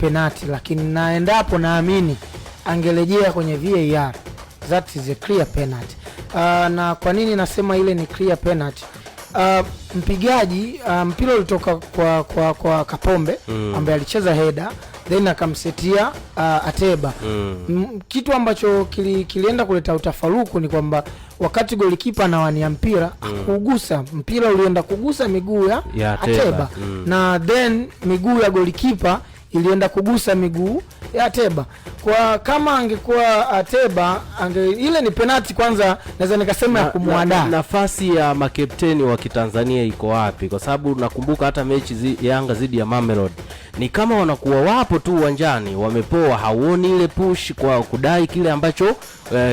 Penati, lakini naendapo naamini angerejea kwenye VAR, that is a clear penalty. Na kwa nini nasema ile ni clear penalty? Mpigaji mpira ulitoka kwa Kapombe ambaye alicheza header, then akamsetia Ateba. Kitu ambacho kilienda kuleta utafaruku ni kwamba wakati golikipa anawania mpira hakuugusa mpira, ulienda kugusa miguu ya Ya Ateba. Ateba. Na then miguu ya golikipa ilienda kugusa miguu ya Ateba. Kwa kama angekuwa Ateba ile ni penalti kwanza, naweza nikasema ya kumwandaa. Nafasi ya makepteni wa Kitanzania iko wapi? Kwa sababu nakumbuka hata mechi Yanga dhidi ya Mamelodi ni kama wanakuwa wapo tu uwanjani wamepoa, hauoni ile push kwa kudai kile ambacho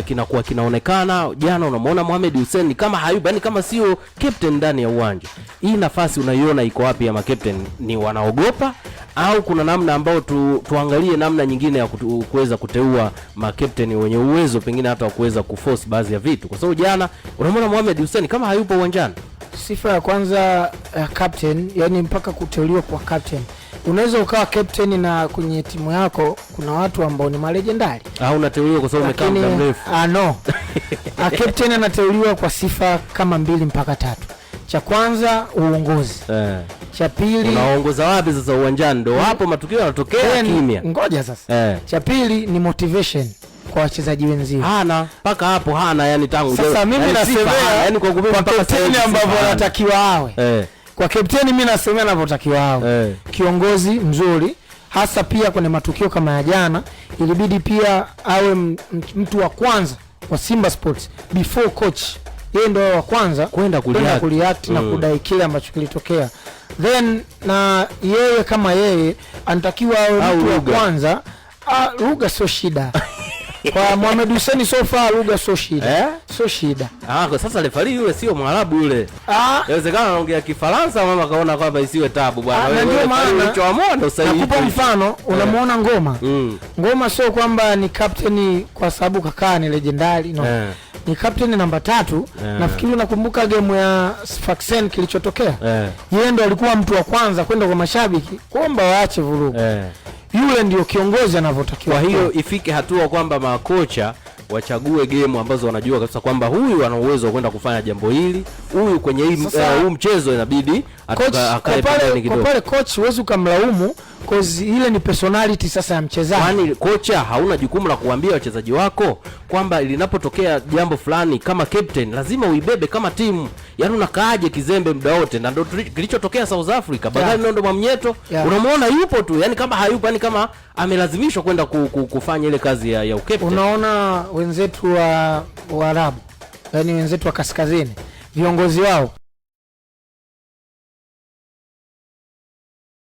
kinakuwa kinaonekana. Jana unamwona Mohamed Hussein ni kama hayupo, yani kama sio captain ndani ya uwanja. Hii nafasi unaiona iko wapi ya makapteni? Ni wanaogopa au kuna namna ambayo tuangalie namna nyingine ya kuweza kuteua makapteni wenye uwezo pengine hata wa kuweza kuforce baadhi ya vitu, kwa sababu jana unamwona Mohamed Hussein kama hayupo uwanjani. Sifa ya kwanza ya captain, yani mpaka kuteuliwa kwa captain, unaweza ukawa captain na kwenye timu yako kuna watu ambao ni malegendary. Au unateuliwa kwa sababu umekaa muda mrefu? Ah, no. Captain anateuliwa kwa sifa kama mbili mpaka tatu. Cha kwanza, uongozi. Cha pili, Unaongoza wapi sasa uwanjani? Ndo hapo matukio yanatokea kimya. Ngoja sasa. Cha pili ni motivation kwa wachezaji wenzio. Hana mpaka hapo hana, yani tangu Sasa mimi yani sifa nasemea hana, yani kwa kwa mpaka sasa kapteni hivi sifa ambavyo hana. anatakiwa awe. Kwa kapteni mimi nasemea anavyotakiwa awe. Kiongozi mzuri, hasa pia kwenye matukio kama ya jana, ilibidi pia awe mtu wa kwanza wa Simba Sports before coach, yeye ndio wa kwanza kwenda kwenda kureact. Kureact na kudai kile ambacho kilitokea. Then na yeye kama yeye anatakiwa awe Au mtu wa lugha. kwanza. Ah, lugha sio shida kwa Mohamed Hussein, so far lugha sio shida. Eh? Sio shida. Ah, kwa sasa refari yule sio Mwarabu yule. Ah, Inawezekana anaongea Kifaransa, mama kaona kwamba isiwe tabu bwana. Ah, na Wewe ndio referee maana ulichoamua ndio sahihi. nakupa mfano, unamuona Ngoma. Ngoma sio kwamba ni captain kwa sababu kakaa ni legendary, no. Ni captain namba 3. Nafikiri unakumbuka game ya Sfaxien kilichotokea. Yeye ndo alikuwa mtu wa kwanza kwenda kwa mashabiki kuomba waache vurugu. Yule ndio kiongozi anavyotakiwa Kwa hiyo kuwa. Ifike hatua kwamba makocha wachague game ambazo wanajua kabisa kwamba huyu ana uwezo wa kwenda kufanya jambo hili, huyu kwenye hii huu mchezo inabidi Coach, kwa akae pale, pembeni kwa kidogo. pale coach huwezi ukamlaumu, cause ile ni personality sasa ya mchezaji. Kwani kocha hauna jukumu la kuambia wachezaji wako kwamba linapotokea jambo fulani kama captain lazima uibebe kama timu? Yaani unakaaje kizembe muda wote? Na ndio kilichotokea South Africa. Bakari Nondo Mwamnyeto unamuona yupo tu, yani kama hayupo, yani kama amelazimishwa kwenda kufanya ile kazi ya ukaptain. Unaona wenzetu wa Waarabu, yani wenzetu wa kaskazini, viongozi wao